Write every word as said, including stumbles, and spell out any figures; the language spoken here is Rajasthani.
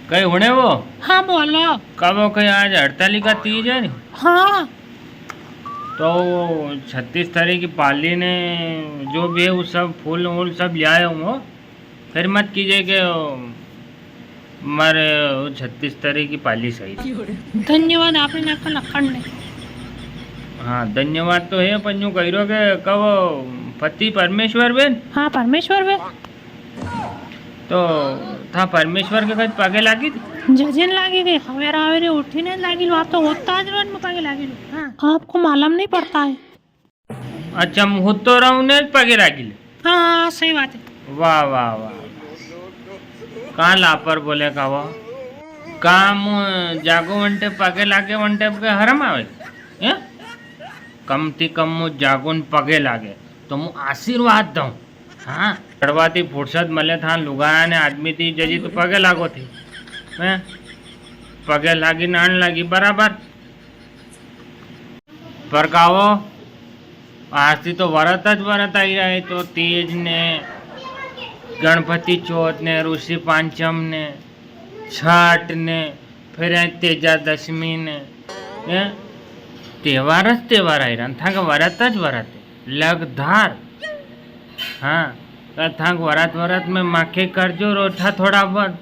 कई हुणे वो? हाँ, बोलो। का वो कई आज हरतालिका तीज है नी? हाँ। तो वो छत्तीस तारीख की पाली ने जो भी है, वो सब फूल वूल सब ले आयो हूँ। फिर मत कीजिए कि वो मारे वो छत्तीस तारीख की पाली सही। धन्यवाद आपने नाका लखन ने। हाँ, धन्यवाद तो है, पर यूं कही रहो कि कब पति परमेश्वर बेन? हाँ, परमेश्वर बेन। तो था परमेश्वर के कद पगे लागी थी? जजिन लागी थी, हवेरा हवेरे उठी ने लागी लो, आप तो होता आज रोज में पगे लागी लो। हाँ। आपको मालूम नहीं पड़ता है। अच्छा, मैं होतो रहूं ने पगे लागी ले। हाँ, सही बात है। वाह, वाह, वाह। कहाँ लापर बोले का वो? का मु जागो वंटे पगे लागे वंटे के हरम आवे? हैं? कम थी कम मु जागो न पगे लागे, तो मु आशीर्वाद दूं। हाँ, चढ़वा थी फुर्सत मले थान लुगाया ने आदमी थी जजी तो पगे लागो थी। हैं? पगे लागी नान लागी बराबर। पर कावो, आज थी तो वरत ज वरत आई रहा है, तो तीज ने, गणपति चौथ ने, ऋषि पांचम ने, छठ ने, फिर है तेजा दशमी ने, हैं? त्योहार ज त्योहार आई रहा, थाके वरत ज वरत है, लगधार। हाँ, तो थाक वरत वरत में माखे करजो रोठा थोड़ा बहुत।